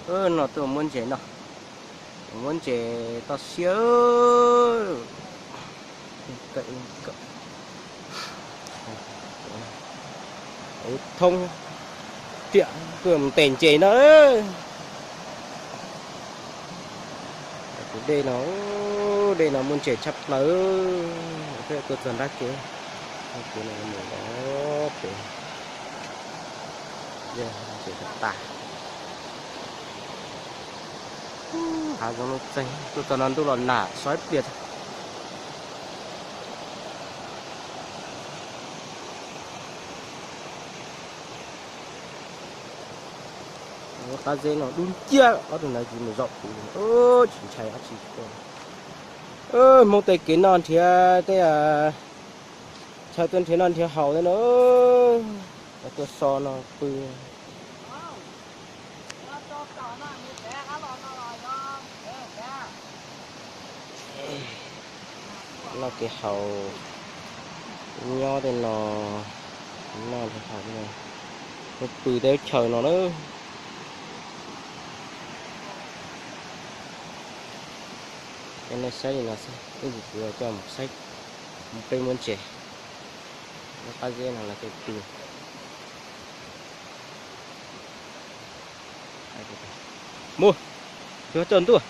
No tuaj muab ntses no, muab ntses toj siab. Thoob tiam tuaj mus tes ntses no. Tus dej no, dej no muaj ntses tshaj plaws. Peb tuaj txog nrab kev, nrab kev no mus pem, ntses tas. Hav zoov nuj txeeg, tuaj txog no ntuj los nag sab ib pliag. Qab zeb no dub nciab, ob tug ntawd tsis mus zaum kuv, tsis ntshai dab tsi. Hmoob tej kev noj nrhiav tej, chaw tuaj nrhiav noj nrhiav haus tej no, tuaj so no pw. Noj kev haus, nyob tej no, noj haus, pw teb chaws no na. Cov nej saib li no xwb, ib ntsis kuv coj mus saib, mus peb muab ntses, muab qab zeb no los tej pw. Mus, yuav coj ntuj,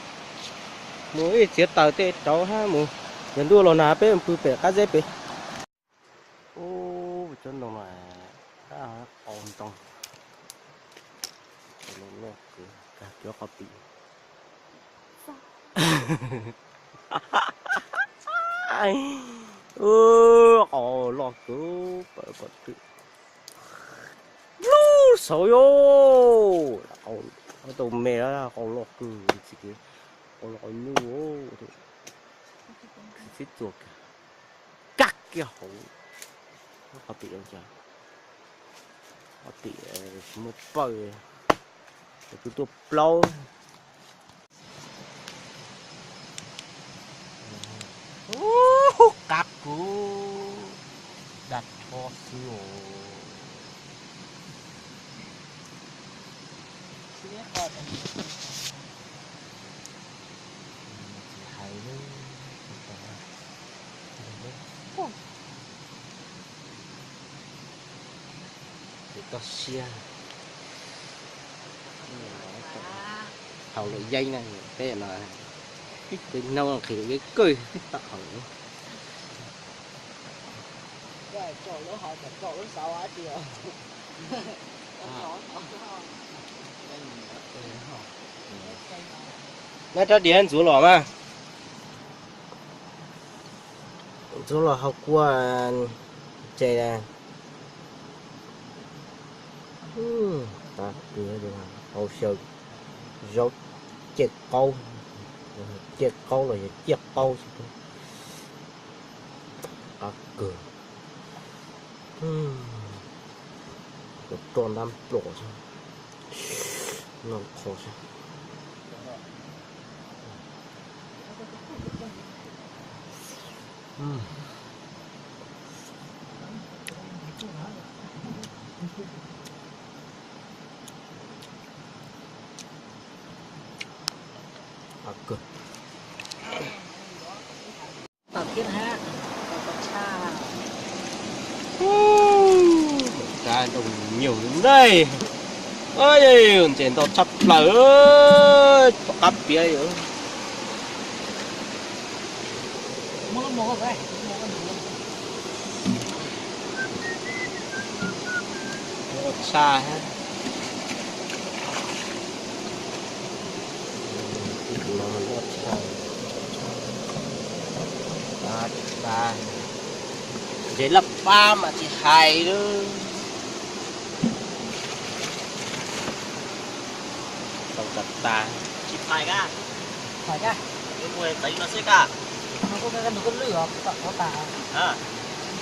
mus ib txiav taws tej rauv hab mus, yog ntuj los nag peb mus pw pem qab zeb pem. Ub, cov ntoo no, qau ntoo, loj kawg, kag kiag qhov pim. Qau loj kawg, pom twm lub saud yom, tau me, qau loj kawg, qau loj qau nyuj, sib txuas kag kiag hauv qhov pim, qhov pim tsis muaj pawg, kuv tuaj plaub. Qab kawg, dag rho xwb os. Tsis hais li. Toj siab, haus luam yeeb na, peb no, peb hnub nqhis luam yeeb kawg tom haus. Nab rab diav ntxuav los mas. Ntxuav los haus kua ces qab kawg, haus xyaw zaub ciaj qaub, ciaj qaub los yog ciaj qaub xwb, qab kawg. Roj ntab nplom xwb, noj qhov xwb. Ntses ntau tshaj plaws, tom qab piav. Tshaj. Ntses laj pab mas tsis hais lawm. Tau tas tas. Tsis phais kab. Phais kab. Yuav mus txeev no xwb kab. No kuj kab ntug koj lwj os, tam qhov tas.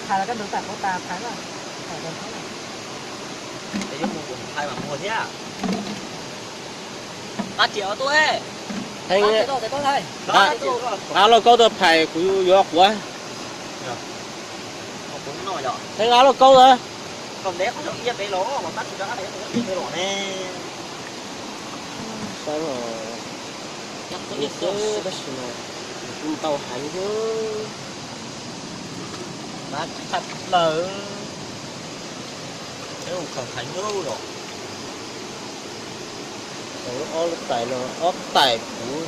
Phais los kab ntug tam qhov tas phais na. Yuav mus phais mas mus thiab. Qab riam tuaj. Nqa lauj kaub tuaj phais kuv yuav quav. Nqa lauj kaub na. Tab sis mas kuv ntau heev, mab tshaj plaws, peb mus khaws heev los, ob lub tais no ob tais puv.